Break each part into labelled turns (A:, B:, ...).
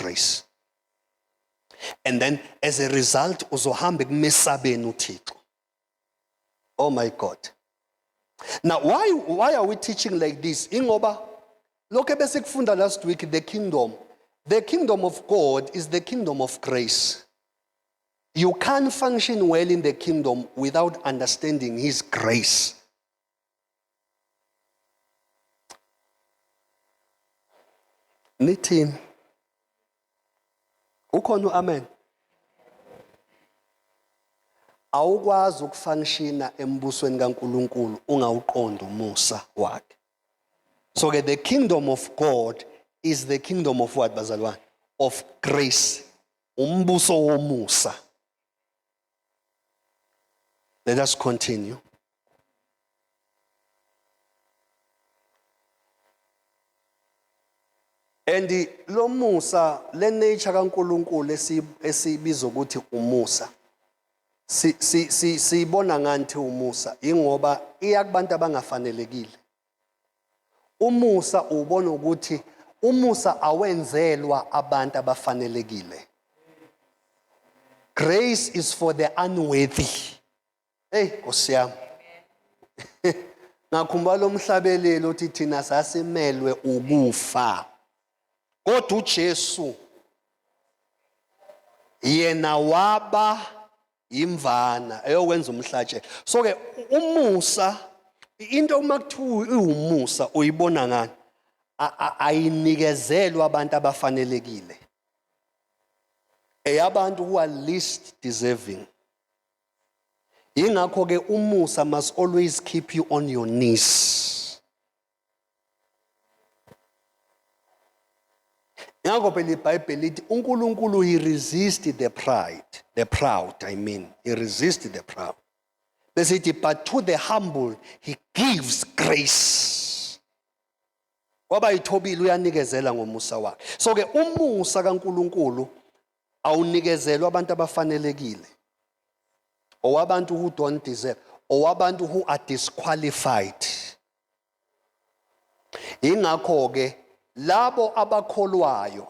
A: grace. And then as a result uzohamba ekumesabeni uThixo. Oh my God. Now why are we teaching like this? Ingoba lokho besikufunda last week, the kingdom. The kingdom of God is the kingdom of grace. You can't function well in the kingdom without understanding his grace. Nithini? Ukhona uamen. Awukwazi ukufunctiona embusweni kaNkuluNkulu ungawuqondi umusa wakhe. So ke the kingdom of God is the kingdom of what, bazalwane? Of grace. Umbuso womusa. Let us continue. And lo musa, le nature kaNkuluNkulu esibiza ukuthi umusa, siyibona nganthi umusa ingoba iya kubantu abangafanelekile. Umusa ubona ukuthi umusa awenzelwa abantu abafanelekile. Grace is for the unworthy. Hey Nkosi yami. Ngakhumbula lo mhlabeleli othi thina sasimelwe ukufa. Kodwa uJesu yena waba imvana eyokwenza umhlatshelo. So ke umusa, into uma kuthiwa iwumusa uyibona ngani? Ayinikezelwa abantu abafanelekile. Eyabantu who are least deserving. Yingakho ke umusa must always keep you on your knees. Ngakho phela iBhayibheli lithi uNkulunkulu he resist the pride, the proud, I mean, he resist the proud. Bese ithi but to the humble he gives grace. Kwabayithobile uyanikezela ngomusa wakhe. So ke umusa kaNkulunkulu awunikezelwa abantu abafanelekile. Owabantu who don't deserve, owabantu who are disqualified. Ingakho ke labo abakholwayo,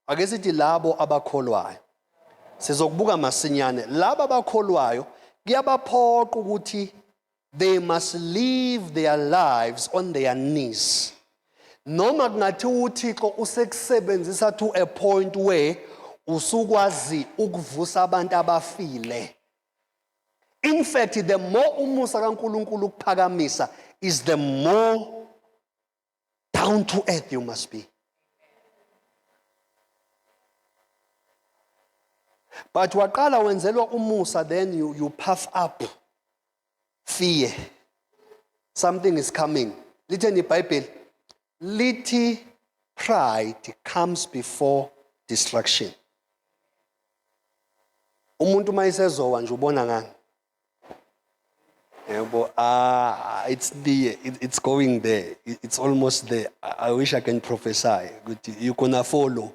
A: ake sithi labo abakholwayo, sizokubuka masinyane, laba abakholwayo kuyabaphoqa ukuthi they must live their lives on their knees. Noma kungathiwa uThixo usekusebenzisa to a point where usukwazi ukuvusa abantu abafile. In fact, the more umusa kaNkulunkulu ukuphakamisa is the more down to earth you must be. But waqala wenzelwa umusa, then you puff up. Fear. Something is coming. Litheni iBhayibheli? Lithi pride comes before destruction. Umuntu uma esezowa nje ubona ngani? Yebo, it's there, it's going there, it's almost there. I wish I can prophesy ukuthi you gonna follow.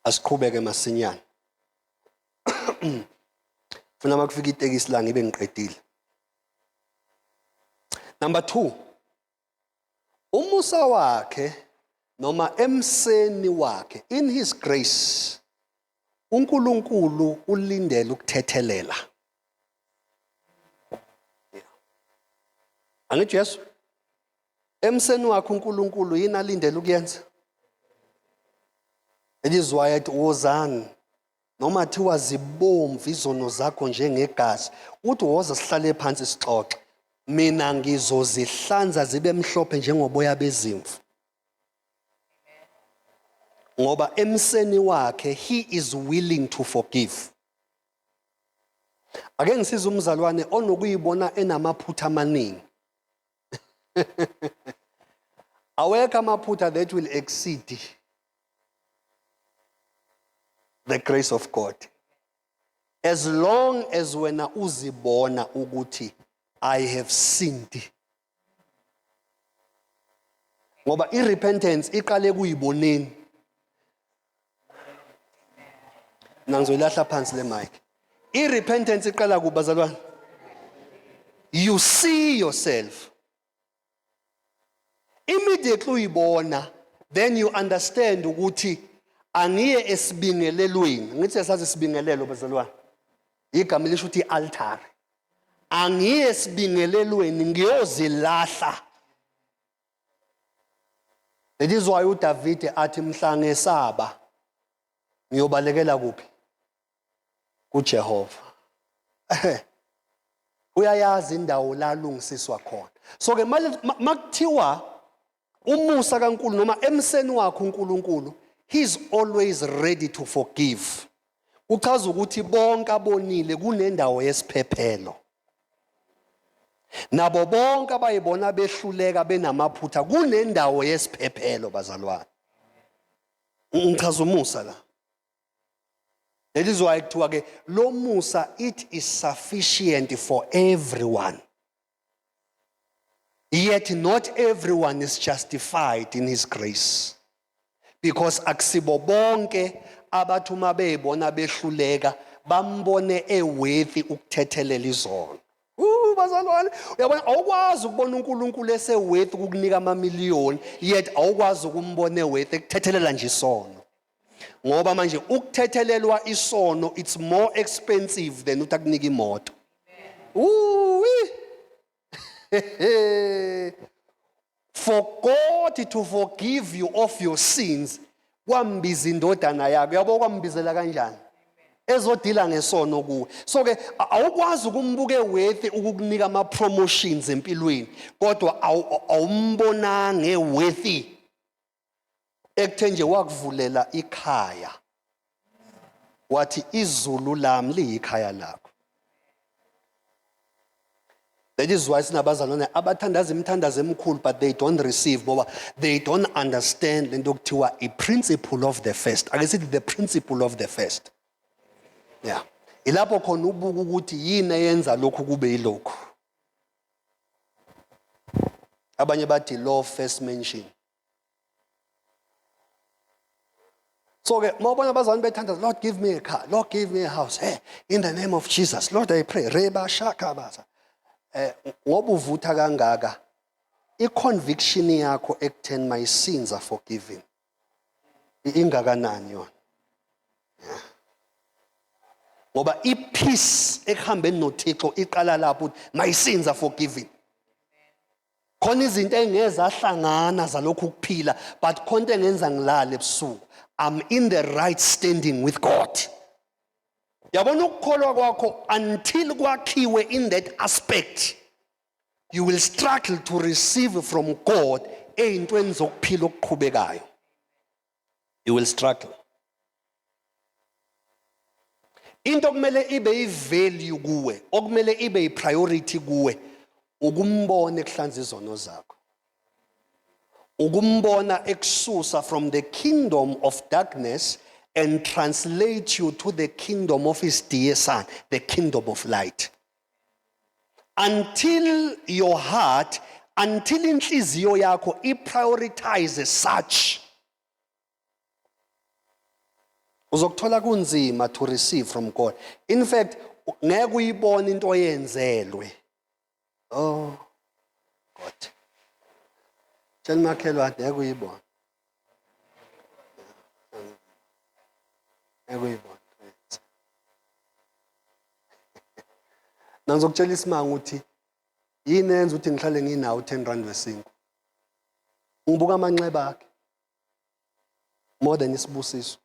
A: Asiqhubeke masinyane. Funa makufika itekisi la ngibe ngiqedile. Number 2. Umusa wakhe noma emseni wakhe, in his grace, uNkulunkulu ulindele ukuthethelela. Angithi Jesu emseni wakhe uNkulunkulu yini alindele ukuyenza? It is why athi wozani noma thiwa zibomvu izono zakho njengegazi, uthi woza sihlale phansi sixoxe, mina ngizozihlanza zibe mhlophe njengoboya bezimvu. Ngoba emseni wakhe he is willing to forgive. Ake ngisize umzalwane onokuyibona enamaphutha amaningi. Awekho amaphutha that will exceed the grace of God. As long as wena uzibona ukuthi I have sinned. Ngoba i-repentance iqale kuyiboneni. Mina ngizoyilahla phansi le mic. I-repentance iqala kuba bazalwane. You see yourself. Immediately Immediately uyibona, then you understand ukuthi angiye esibingelelweni. Ngithi sazi isibingelelo, bazalwane, igama lisho ukuthi i-altare. Angiye esibingelelweni ngiyozilahla. That is why uDavide athi, mhla ngesaba ngiyobalekela kuphi? KuJehova. Uyayazi indawo la lungisiswa khona. So ke makuthiwa umusa kaNkulunkulu noma emseni wakhe uNkulunkulu, he's always ready to forgive. Kuchaza ukuthi bonke abonile kunendawo yesiphephelo. Nabo bonke abayibona behluleka benamaphutha kunendawo yesiphephelo, bazalwane. Ngichaza umusa la. That is why kuthiwa ke lo musa, it is sufficient for everyone. Yet not everyone is justified in his grace. Because akusibo bonke abathi uma beyibona behluleka bambone eworthy ukuthethelela izono. Bazalwane, uyabona, awukwazi ukubona uNkulunkulu eseworthy ukukunika amamiliyoni, yet awukwazi ukumbona eworthy ekuthethelela nje isono. Ngoba manje ukuthethelelwa isono, it's more expensive than ukuthi akunika imoto. Ooh. For God to forgive you of your sins, kwambiza indodana yakho. Yabo, kwambizela kanjani? Ezodila ngesono kuwe. So ke awukwazi ukumbuke worthy ukukunika ama promotions empilweni, kodwa awumbonange worthy ekuthe nje wakuvulela ikhaya, wathi izulu lami liyikhaya lakho. That is why sinabazalwane abathandaza imithandazo emikhulu, but they don't receive, ngoba they don't understand lento okuthiwa i-principle of the first. Ake sithi the principle of the first. Yeah, ilapho khona ubuka ukuthi yini eyenza lokhu kube yilokhu. Abanye bathi law first mention. So ke mawubona abazalwane bethandaza, "Lord, give me a car. Lord, give me a house. Hey, in the name of Jesus, Lord, I pray." Reba shaka baza. Ngoba uvutha kangaka, i-conviction yakho ekutheni my sins are forgiven ingakanani yona? Ngoba i-peace ekuhambeni noThixo iqala lapho, ukuthi my sins are forgiven. Khona izinto engezahlangana zalokhu kuphila, but khona into engenza ngilale ebusuku, I'm in the right standing with God. Yabona, ukukholwa kwakho, until kwakhiwe in that aspect, you will struggle to receive from God ey'ntweni zokuphila okuqhubekayo. You will struggle. Into okumele ibe i-value kuwe, okumele ibe i-priority kuwe, ukumbona ekuhlanza izono zakho, ukumbona ekususa from the kingdom of darkness and translate you to the kingdom of his dear son, the kingdom of light. Until your heart, until inhliziyo yakho i-prioritize such, uzokuthola kunzima to receive from God. In fact, ngeke uyibone into oyenzelwe. Oh God, tshela makhelwane, ngeke uyibone, ngeke uyibone. Nangizokutshela isimanga ukuthi yini enza ukuthi ngihlale nginawo 10 rand wesinkwa. Ngibuka amanxeba akhe more than isibusiso,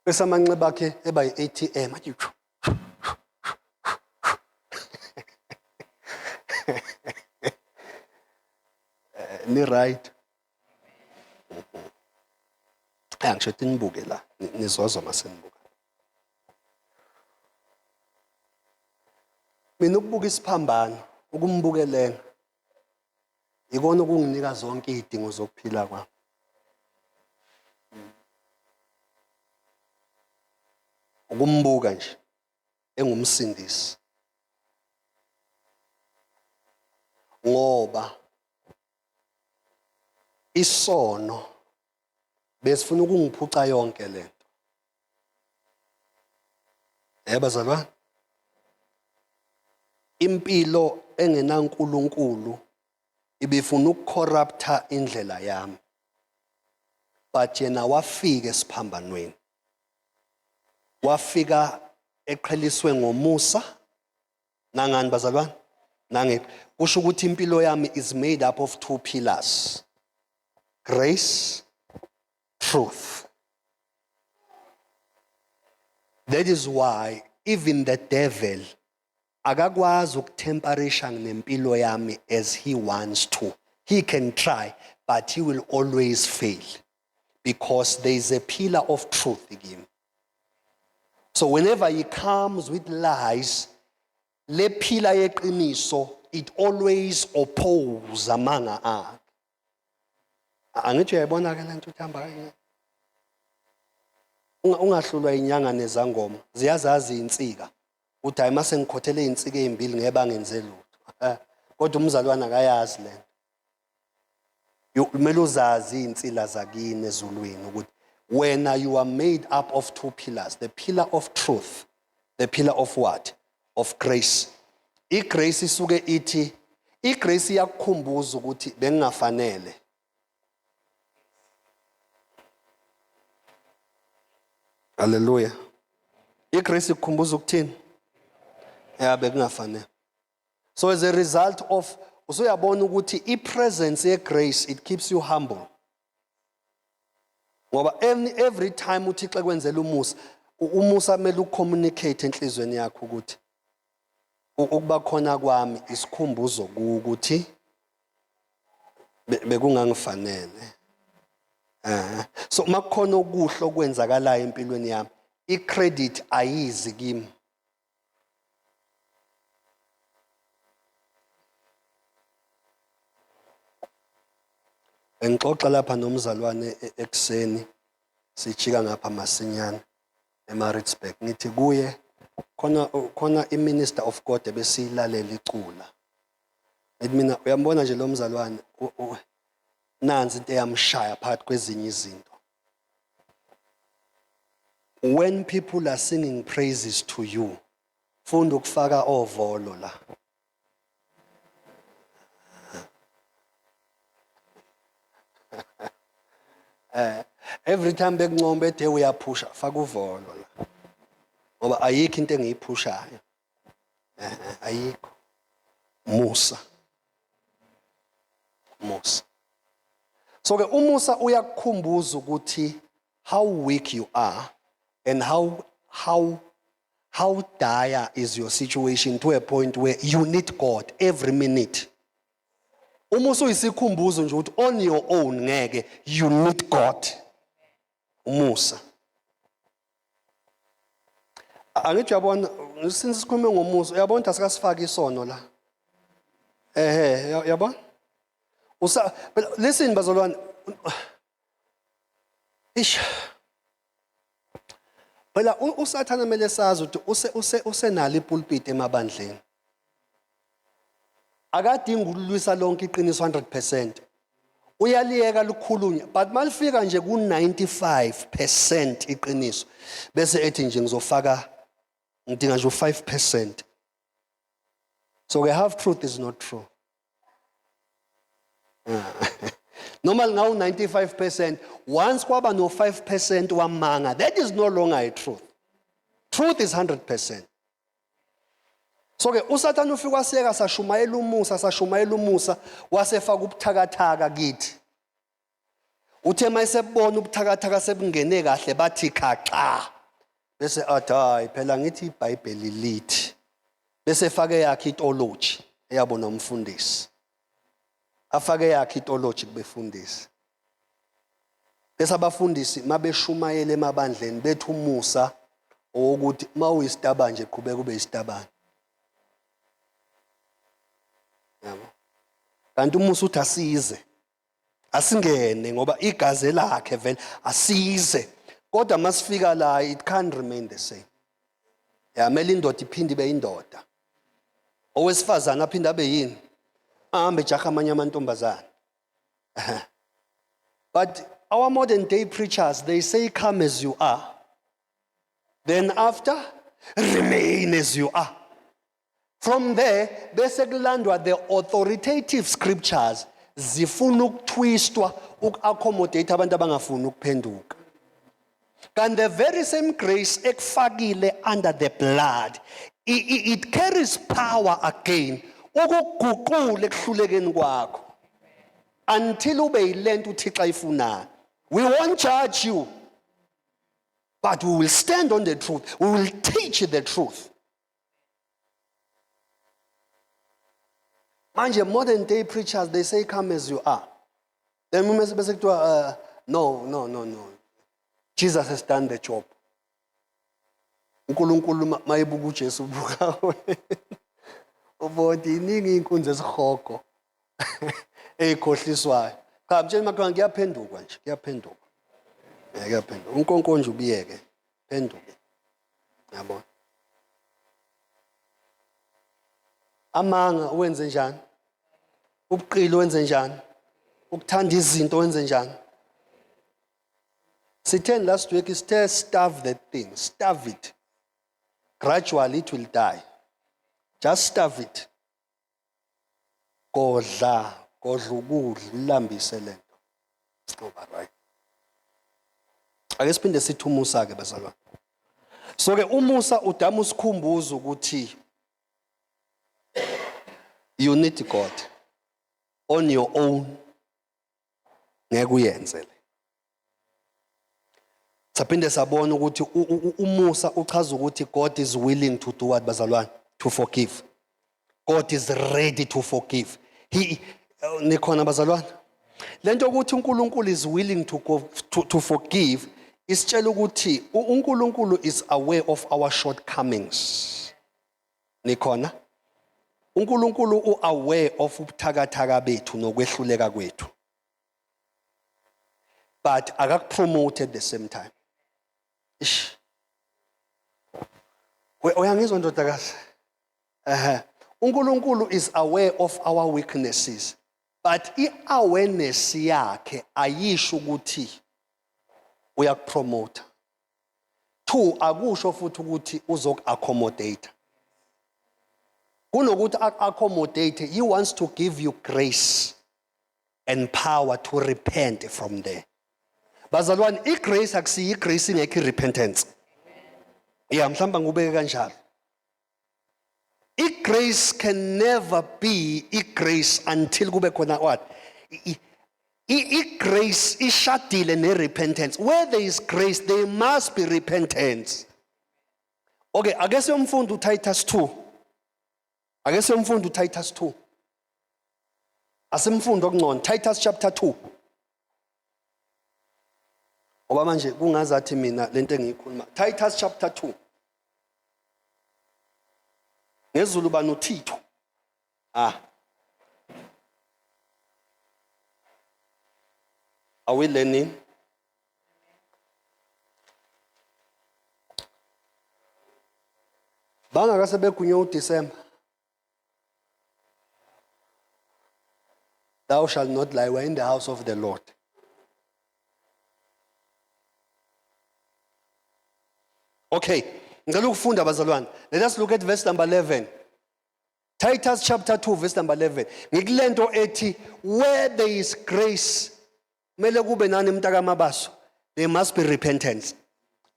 A: bese amanxeba akhe eba yi-ATM, athi chu. Ni right? Angisho ukuthi nibuke la, nizozwa masenibuka. Mina ukubuka isiphambano, ukumbukelenga, ikona okunginika zonke izidingo zokuphila kwami. Ukumbuka nje engumsindisi, ngoba isono besifuna ukungiphuca yonke lento. Bazalwane, impilo engenaNkulunkulu. Ibifuna ukucorrupta indlela yami. But yena wafika esiphambanweni. Wafika eqheliswe ngomusa nangani bazalwane? Nange kusho ukuthi impilo yami is made up of two pillars. Grace, truth. That is why even the devil akakwazi ukutemperisha nempilo yami as he wants to. He can try, but he will always fail because there is a pillar of truth in him. So whenever he comes with lies, le pillar yeqiniso, it always opposes amanga akhe. Angithi uyayibona ke lento ukuthi hamba kanye. Ungahlulwa inyanga nezangoma, ziyazazi insika. Uthi hayi mase ngikhothele izinsika ezimbili ngeke bangenze lutho. Kodwa umzalwane akayazi lento. Kumele uzazi izinsila zakini ezulwini ukuthi wena you are made up of two pillars, the pillar of truth, the pillar of what? Of grace. IGrace isuke ithi iGrace iyakukhumbuza ukuthi bengingafanele. Hallelujah. IGrace ikukhumbuza ukuthini? Ya bekungafanele. So as a result of usuyabona ukuthi ipresence yegrace it keeps you humble. Ngoba every time uThixo ekwenzela umusa, umusa kumele ucommunicate enhlizweni yakho ukuthi ukuba khona kwami isikhumbuzo ukuthi bekungangifanele. Eh. So makukhona okuhle okwenzakalayo empilweni yami, icredit ayizi kimi. Engixoxa lapha nomzalwane ekuseni sijika ngapha masinyane eMaritzburg ngithi kuye khona khona iminister of God ebesiyilalela icula. Ngithi mina uyambona nje lo mzalwane nansi into eyamshaya phakathi kwezinye izinto. When people are singing praises to you, funda ukufaka ovolo la. Eh, every time bekuncoma bethe uyaphusha, faka uvolo la. Ngoba ayikho into engiyiphushayo. Eh, ayikho. Musa. Musa. So ke umusa uyakukhumbuza ukuthi how weak you are and how dire is your situation to a point where you need God every minute. Umusa uyisikhumbuzo nje ukuthi on your own ngeke, you need God. Umusa. Angithi uyabona since sikhulume ngomusa uyabona ukuthi asikasifaki isono la. Ehe uyabona? Usa listen bazalwane. Ish. Phela uSathane kumele sazi ukuthi use use usenalo ipulpit emabandleni. Akadingi ukulwisa lonke iqiniso 100%. Uyaliyeka likhulunywe but malifika nje ku 95% iqiniso bese ethi nje ngizofaka ngidinga nje u5%. So the half truth is not true. Noma lingawu 95% once kwaba no 5% wamanga that is no longer a truth. Truth is 100%. So ke uSathane ufika wasiyeka sashumayela umusa sashumayela umusa wasefaka ubuthakathaka kithi. Uthe mayesebona ubuthakathaka sebungene kahle bathi khaxa. Bese athi hayi phela ngithi iBhayibheli lithi. Bese efake yakhe itology eyabona umfundisi. Afake yakhe itology kubefundisi. Bese abafundisi mabeshumayela emabandleni bethi umusa owokuthi mawuyisitabane nje qhubeka ube yisitabane. Yabo. Kanti umusa uthi asize. Asingene ngoba igazi lakhe vele asize. Kodwa masifika la it can't remain the same. Yamele indoda iphinde ibe indoda. Owesifazana aphinde abe yini? Ahambe jaha amanye amantombazana. But our modern day preachers, they say come as you are. Then after, remain as you are. From there, bese kulandwa the authoritative scriptures. zifuna ukutwistwa uku-accommodate abantu abangafuni ukuphenduka. Kanti the very same grace ekufakile under the blood, it carries power again ukuguqula ekuhlulekeni kwakho until ube yilento uThixo ayifunayo. We won't judge you, but we will stand on the truth. We will teach the truth. Manje modern day preachers, they say come as you are. Then uma bese kuthiwa no, no, no, no, Jesus has done the job. uNkulunkulu mayebuka uJesu ubuka wena. Ubona iningi inkunzi esihogo eyikhohliswayo. Cha, mtsheni makhelwane, kuyaphendukwa nje, kuyaphenduka. Eh, kuyaphenduka. Unkonko nje ubiyeke, phenduke. Yabona. Amanga wenze njani? Ubuqili wenze njani? Ukuthanda izinto wenze njani? Sithe last week, sithe starve that thing, starve it. Gradually it will die. Just starve it. Godla, godla ukudla, ulambise lento. Ngoba right. Ake siphinde sithi umusa ke bazalwane. So ke umusa udama usikhumbuza ukuthi you need God on your own, ngeke uyenze le. Saphinde sabona ukuthi umusa uchaza ukuthi God is willing to do what, bazalwane? To forgive. God is ready to forgive. He nikhona bazalwane? Lento ukuthi uNkulunkulu is willing to go to forgive isitshela ukuthi uNkulunkulu is aware of our shortcomings. Nikhona? uNkulunkulu uaware of ubuthakathaka bethu nokwehluleka kwethu. But akakupromote at the same time. Ish. Uyangizwa ndodakazi? Ehhe. uNkulunkulu is aware of our weaknesses. But i-awareness yakhe ayisho ukuthi uyakupromote. Two, akusho futhi ukuthi uzoku-accommodate. Kunokuthi aku-accommodate, he wants to give you grace and power to repent from there. Bazalwane, i-grace akusiyo i-grace ingekho i-repentance. Yeah, mhlawumbe ngubeke kanjalo. I-grace can never be i-grace until kube khona what? I-grace ishadile ne-repentance. Where there is grace, there must be repentance. Okay, ake siyomfunda uTitus 2. Ake siyomfunda uTitus 2. Asimfunde okungcono, Titus chapter 2. Ngoba manje kungazathi mina lento engiyikhuluma. Titus chapter 2. NgesiZulu bani uThithu? Ah. Are we learning? Bangakase begunywe uDecember. Thou shalt not lie. We're in the house of the Lord. Okay. Ngicela ukufunda bazalwane. Let us look at verse number 11. Titus chapter 2 verse number 11. Ngikulento ethi where there is grace kumele kube nani mntakamabaso? There must be repentance.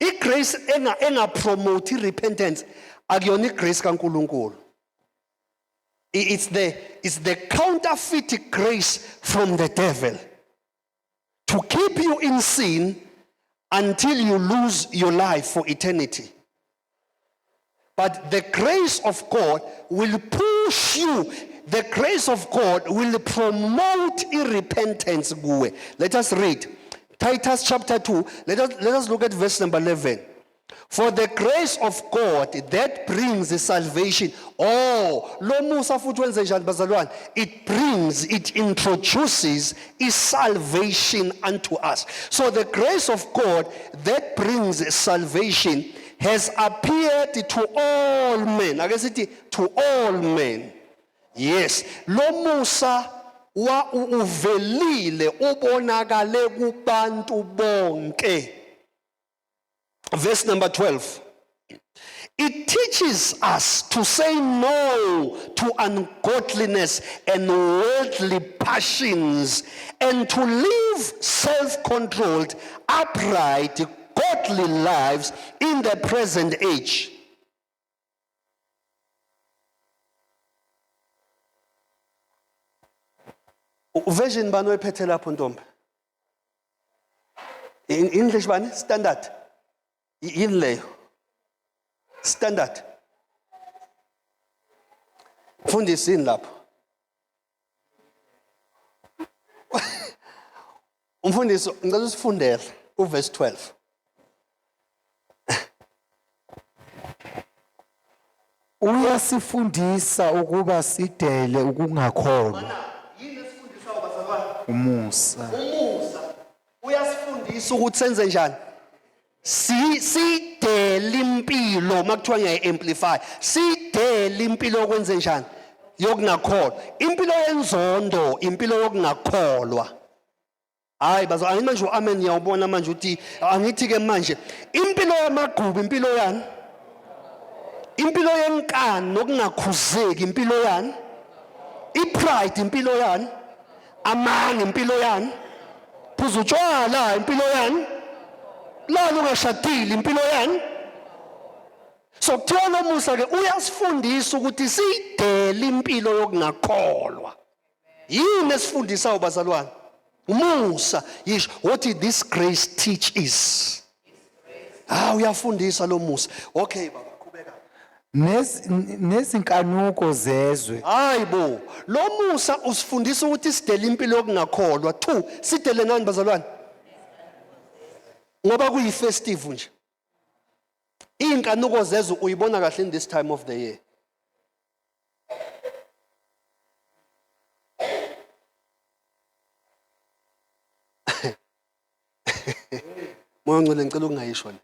A: I-grace enga promote repentance akuyona i-grace kaNkuluNkulu. It's the counterfeit grace from the devil to keep you in sin until you lose your life for eternity. But the grace of God will push you. The grace of God will promote repentance kuwe. Let us read. Titus chapter 2. Let us look at verse number 11. For the grace of God that brings salvation. Oh, lo musa futhi wenze njani bazalwane? It brings, it introduces is salvation unto us. So the grace of God that brings salvation has appeared to all men. Ake sithi to all men. Yes, lo musa wa uvelile ubonakale kubantu bonke. Verse number 12. It teaches us to say no to ungodliness and worldly passions and to live self-controlled, upright, godly lives in the present age. Version bani oyiphethe lapho ntombi? In English bani? Standard. Yini leyo? Standard. Mfundisi yini lapho? Umfundisi ngicela usifundele uverse 12.
B: Uyasifundisa ukuba sidele ukungakholwa.
A: Yini esifundisayo bazalwane?
B: Umusa.
A: Umusa uyasifundisa ukuthi senze njani? Si sidele impilo makuthiwa ngiyayi-amplify. Sidele impilo yokwenze njani? Yokungakholwa. Impilo yenzondo, impilo yokungakholwa. Hayi bazo angithi manje uamen ngiyawubona manje uthi angithi ke manje impilo yamagqubu impilo yani? Impilo yenkani nokungakhuzeki impilo yani? I-pride impilo yani? Amanga impilo yani? Phuza utshwala impilo yani? Lala ungashadile impilo yani? So kuthiwa lo musa ke uyasifundisa ukuthi siyidele impilo yokungakholwa. Yini esifundisayo bazalwane? Umusa yisho what this grace teach is. Ah uyafundisa lo musa. Okay baba qhubeka.
B: Nezinkanuko zezwe.
A: Hayi bo, lo musa usifundisa ukuthi sidele impilo yokungakholwa. 2 sidele nani bazalwane? Ngoba kuyi festive nje. Inkanuko zezwe uyibona kahle in this time of the year. Moya ongcwele ngicela ukungayisho le.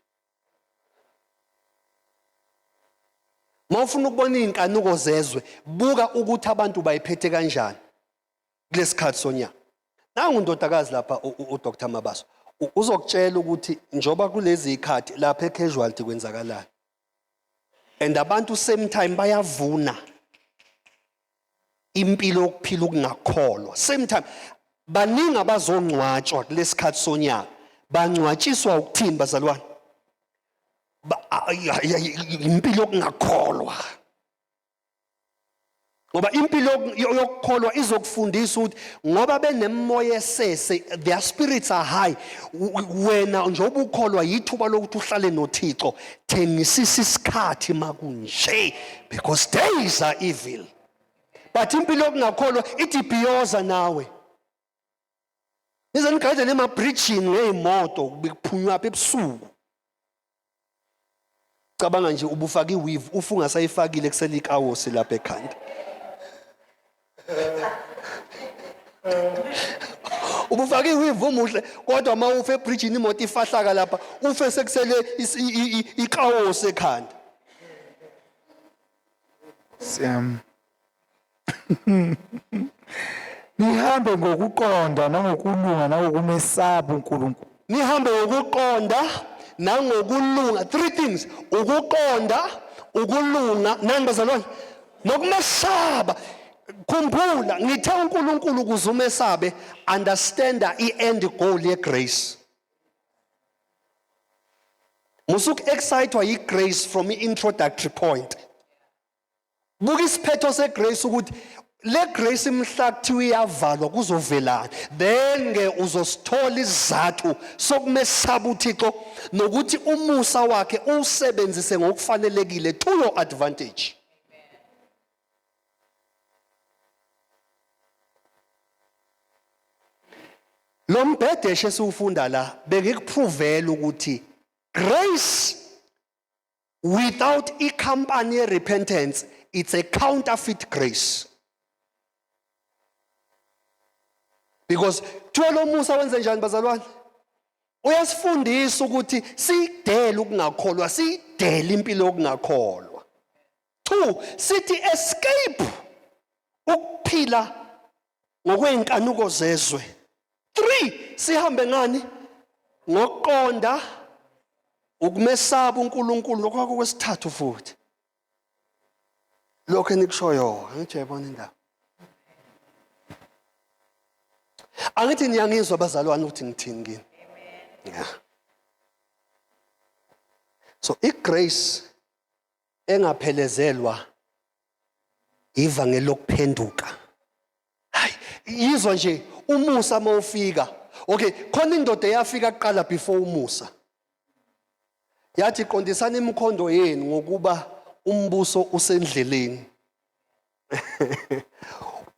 A: Mawufuna ukubona izinkanuko zezwe, buka ukuthi abantu bayiphethe kanjani kulesikhathi sonyaka. Nangu ndodakazi lapha uDr Mabaso uzokutshela ukuthi njoba kulezi ikhathi lapha e-casualty kwenzakalani. And abantu same time bayavuna impilo yokuphila ukungakholwa. Same time baningi abazongcwatshwa kulesikhathi sonyaka. Bangcwatshiswa ukuthini bazalwane? Impilo yokungakholwa. Ngoba impilo yokukholwa izokufundisa ukuthi ngoba benemoya esese, their spirits are high. Wena njengoba ukholwa yithuba lokuthi uhlale noThixo, thengisisa isikhathi makunje because days are evil. But impilo yokungakholwa ithi bhiyoza nawe. Nize nigayidele emabridgini ngey'moto bekuphunywa apha ebusuku. Cabanga nje ubufaka iweave ufa ungasayifakile kusele ikawosi lapha ekhanda. Ubufaka iweave umuhle kodwa uma ufe ebridgini imoto ifahlaka lapha ufe sekusele ikawosi ekhanda.
B: Siyam. Nihambe ngokuqonda nangokulunga nangokumesaba uNkulunkulu.
A: Nihambe ngokuqonda nangokulunga. Three things: ukuqonda, ukulunga, nani bazalwane? Nokumesaba. Khumbula ngithe uNkulunkulu ukuze umesabe, understand i-end goal ye-grace. Musuku-excitwa yi-grace from i-introductory point. Buka isiphetho segrace ukuthi le grace imhla kuthiwa iyavalwa kuzovelani, then ke uzosithola isizathu sokumesaba uThixo nokuthi umusa wakhe uwusebenzise ngokufanelekile to your advantage. Lo mbhedeshe esiwufunda la bengikuphrovela ukuthi grace without i-company ye-repentance, it's a counterfeit grace. Because kuthiwa lo musa wenze njani bazalwane? Uyasifundisa ukuthi siyidele ukungakholwa, siyidele impilo yokungakholwa. 2 sithi escape ukuphila ngokwey'nkanuko zezwe. 3 sihambe ngani? Ngokuqonda, Ukumesaba uNkulunkulu lokho kwesithathu futhi. Lokho enikushoyo, angithi uyayibona indaba. Angithi niyangizwa bazalwane ukuthi ngithini kini. Yeah. So igrace engaphelezelwa ivangeli lokuphenduka. Hayi, yizwa nje umusa mawufika. Okay, khona indoda eyafika kuqala before umusa. Yathi qondisani imikhondo yenu ngokuba umbuso usendleleni.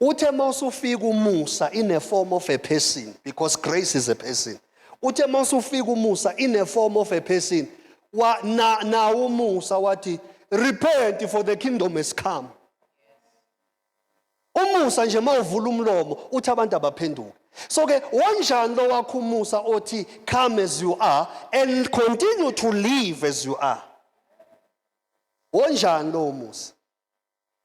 A: Uthe mawusufika umusa in a form of a person because grace is a person. Uthe mawusufika umusa in a form of a person wa na nawo umusa wathi repent for the kingdom has come. Umusa nje mawuvula umlomo uthi abantu abaphenduke. So ke wonjani lo wakho umusa othi come as you are and continue to live as you are. Wonjani lo musa?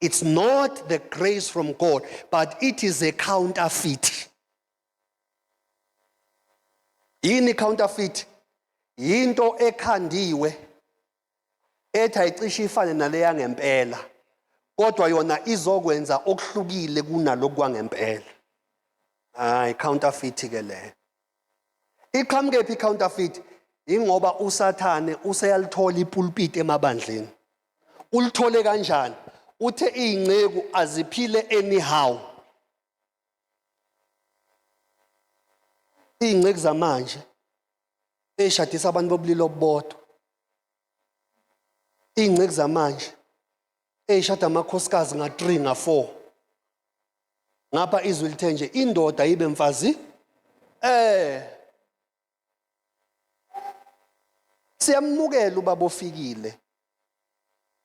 A: It's not the grace from God, but it is a counterfeit. Yini counterfeit? Yinto ekhandiwe ethi ayicishe ifane naleya ngempela kodwa yona izokwenza okuhlukile kunalokhu kwangempela. Hayi counterfeit ke leyo. Iqhamukephi i-counterfeit? Ingoba uSathane useyalithola ipulpit emabandleni. Ulithole kanjani? Uthe izinceku aziphile anyhow. Izinceku zamanje ezishadisa abantu bobulili obubodwa. Izinceku zamanje ezishada amakhosikazi nga-3 nga-4. Ngapha izwi lithe nje indoda ibe mfazi eh siyamukela ubaba ofikile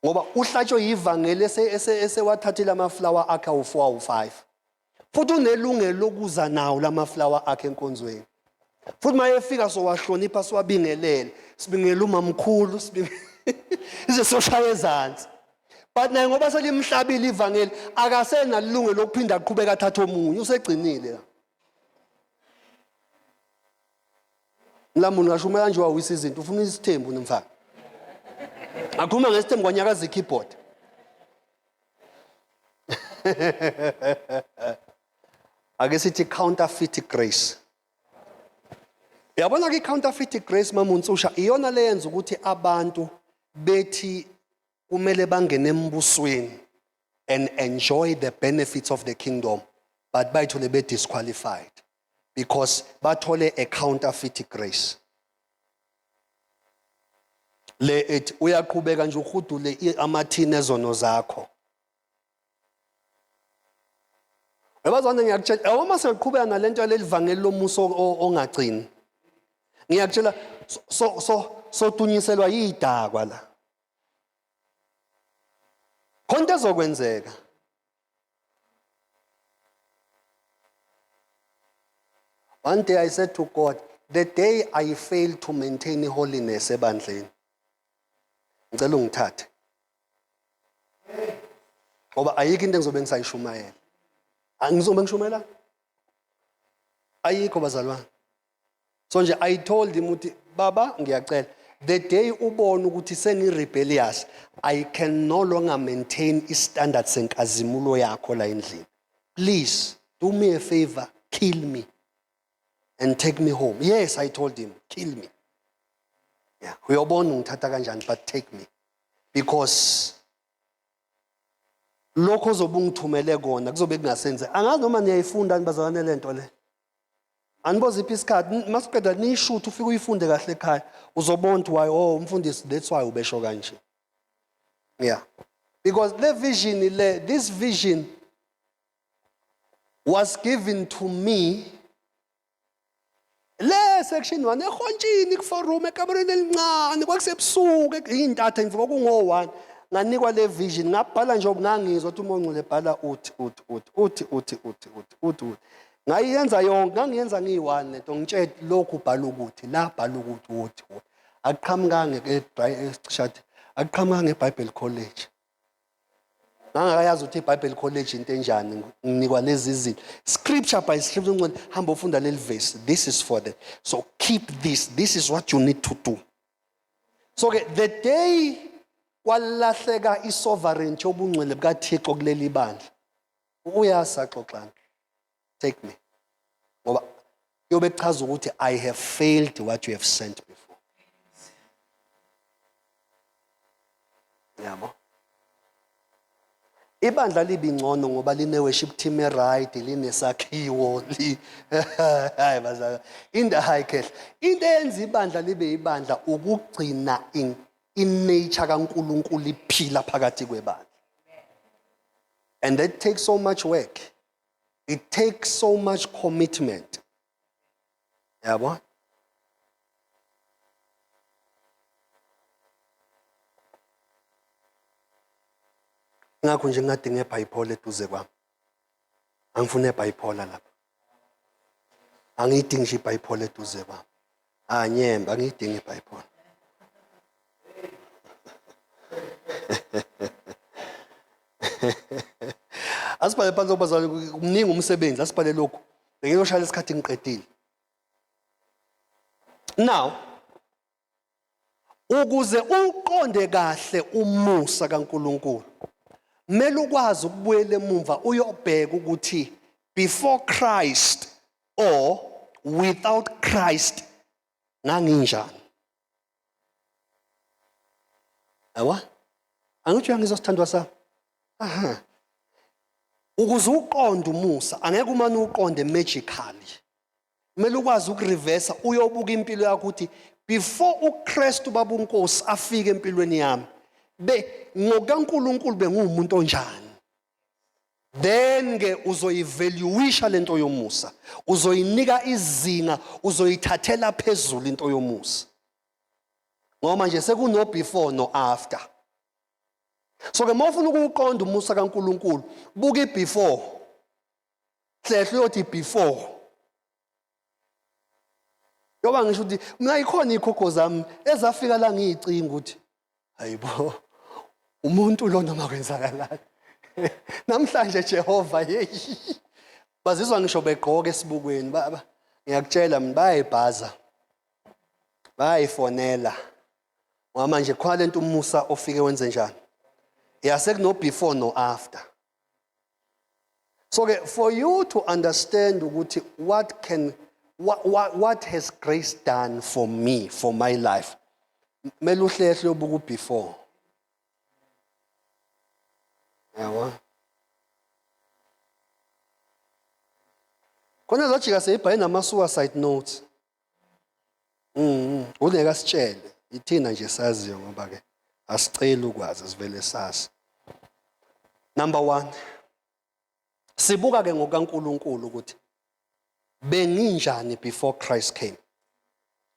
A: ngoba uhlatshwe yivangeli esewathathile amaflower akhe awu-4 awu-5 futhi unelungelo lokuza nawo lamaflower akhe enkonzweni futhi uma efika sowahlonipha siwabingelele sibingelela umamkhulu ize soshaya ezansi but naye ngoba selimhlabile ivangeli akasenalungelo lokuphinda aqhubeka athathe omunye usegcinile la Mlamuni ngashuma kanje wawisa izinto ufuna isithembu nomfana. Akhuluma ngesithembu kwanyakaza i-keyboard. Ake sithi counterfeit grace. Uyabona ke i-counterfeit grace mamunsusha iyona leyenza ukuthi abantu bethi kumele bangene embusweni and enjoy the benefits of the kingdom but bayithole be disqualified because bathole a counterfeit grace le ethi uyaqhubeka nje uhudule amathini ezono zakho Yabazwane ngiyakutshela uma seqhubeka nalento yaleli vangeli lomuso ongagcini ngiyakutshela so so sotunyiselwa yidakwa la khonto ezokwenzeka One day I said to God, the day I fail to maintain holiness ebandleni, ngicela ungithathe. Ngoba ayikho into engizobe ngisayishumayela. Angizobe ngishumayela? Ayikho bazalwane. So nje I told him ukuthi baba ngiyacela the day ubona ukuthi sengi rebellious I can no longer maintain i standard senkazimulo yakho la endlini. Please do me a favor kill me and take me home. Yes I told him kill me. Yeah, uyobona ungithatha kanjani but take me because lokho ozobe ungithumele kona kuzobe kungasenze angazi noma niyayifunda nibazalwane lento le Aniboziphi isikhathi masiqeda niyishuthe ufike uyifunde kahle ekhaya uzobona ukuthi why oh umfundisi that's why ubesho kanje. Yeah. Because le vision le this vision was given to me le section 1 ehontshini kuforum ekamereni elincane kwakusebusuku iy'ntatha ngivuka kungo-one nganikwa le vision ngabhala nje ngangizwa ukuthi umongcwele bhala uthi uthi uthi uthi uthi uthi uthi uthi uthi Ngayenza yonke, ngangiyenza ngiyi-one lento ngitshela lokhu ubhala ukuthi la bhala ukuthi uthi uthi. Akuqhamukanga eChad, akuqhamukanga eBible College. Ngangakayazi ukuthi iBible College into enjani, nginikwa lezi zinto. Scripture by scripture ngcwele hamba ufunda leli verse. This is for the. So keep this. This is what you need to do. So ke the day kwalahleka isovereignty yobungcwele bukaThixo kuleli bandla, uyasaxoxana, take me, ngoba kuyobe kuchaza ukuthi I have failed what you have sent me for. Yabo, ibandla libi ngcono ngoba line worship team e-right, linesakhiwo li hayi bazalwane, into hayi khehla, into eyenza ibandla libe ibandla ukugcina in nature kaNkuluNkulu iphila phakathi kwebandla. And that takes so much work, it takes so much commitment, yabo. Ngakho nje ngingadinga ebipolar eduze kwami, angifune ebipolar lapha, angiyidingi nje ibipolar eduze kwami. Anyembe, angiyidingi ibipolar. Asibhale phansi obazali, kumningi umsebenzi, asibhale lokhu, bengiyoshaya isikhathi ngiqedile. Now, ukuze uqonde kahle umusa kaNkuluNkulu, kumele ukwazi ukubuyela emumva uyobheka ukuthi before Christ or without Christ nganginjani. Yabo, angithi uyangizwa, sithandwa sami? Aha, ukuze uqonde umusa, angeke umane uqonde magically, kumele ukwazi ukureversa uyobuka impilo yakho ukuthi before uKristu baba uNkosi afike empilweni yami, be ngokaNkuluNkulu bengumuntu onjani. Then ke uzoyivaluisha lento yomusa, uzoyinika izinga, uzoyithathela phezulu into yomusa, ngoba manje sekuno before no after. So ke mawufuna ukuqonda umusa kaNkuluNkulu, buka ibefore, hlehla uyothi before. Yoba ngisho ukuthi mina ikhona ikhokho zami ezafika la ngiyicinga ukuthi hayibo, umuntu lo noma kwenzakalani namhlanje, Jehova. Hey, bazizwa ngisho begqoka esibukweni baba, ngiyakutshela mina, bayayibhaza, bayayifonela, ngoba manje khona lento umusa ofike wenze njani yase kuno before no after. So ke for you to understand ukuthi what has grace done for me, for my life, kumele uhlehle ubuku before, yabo. Khona zajika seyibhaye nama suicide notes. Uneka sitshele ithina nje saziyo, ngoba ke asiceli ukwazi, sivele sazi. Number 1, sibuka ke ngokaNkuluNkulu ukuthi benginjani before Christ came.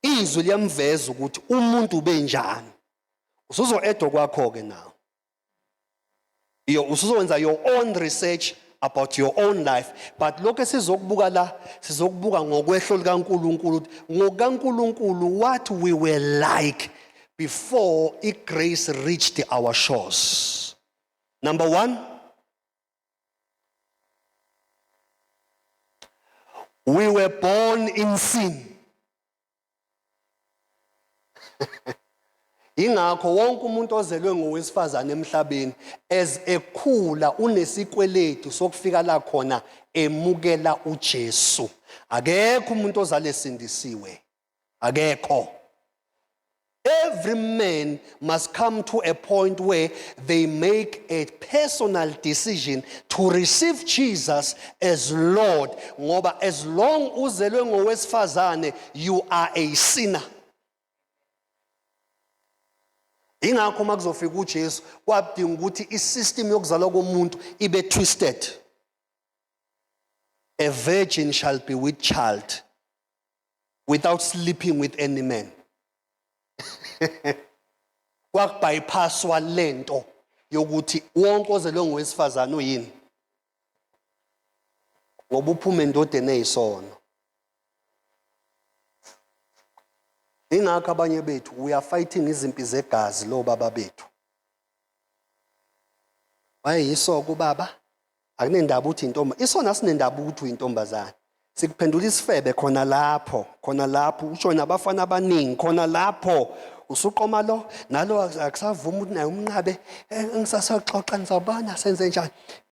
A: Izwi liyamveza ukuthi umuntu ubenjani, usuzo-adda kwakho ke now. Yo, usuzowenza your own research about your own life, but lokho esizokubuka la, sizokubuka ngokwehlo likaNkuluNkulu, ukuthi ngokaNkuluNkulu what we were like before igrace reached our shores. Number 1, we were born in sin. Ingakho wonke umuntu ozelwe ngowesifazane emhlabeni, as ekhula unesikweletu sokufika la khona emukela uJesu. Akekho umuntu ozale esindisiwe, akekho. Every man must come to a point where they make a personal decision to receive Jesus as Lord, ngoba as long uzelwe ngowesifazane, you are a sinner. Ingakho uma kuzofika uJesu kwadinga ukuthi isystem yokuzalwa komuntu ibe twisted. A virgin shall be with child without sleeping with any man. Kwakubypasswa lento yokuthi wonke ozelwe ngowesifazane uyini, ngoba uphuma endodeni eyisono. Ingakho abanye bethu we are fighting izimpi zegazi lo baba bethu wayeyiso kubaba. Akunendaba ukuthi intombi isona, sinendaba ukuthi uyintombazane, sikuphendula isifebe khona lapho, khona lapho usho nabafana abaningi khona lapho. Usuqoma lo nalo, akusavumi ukuthi naye umnqabe. Ngisasoxoxa, nizabona senze njani.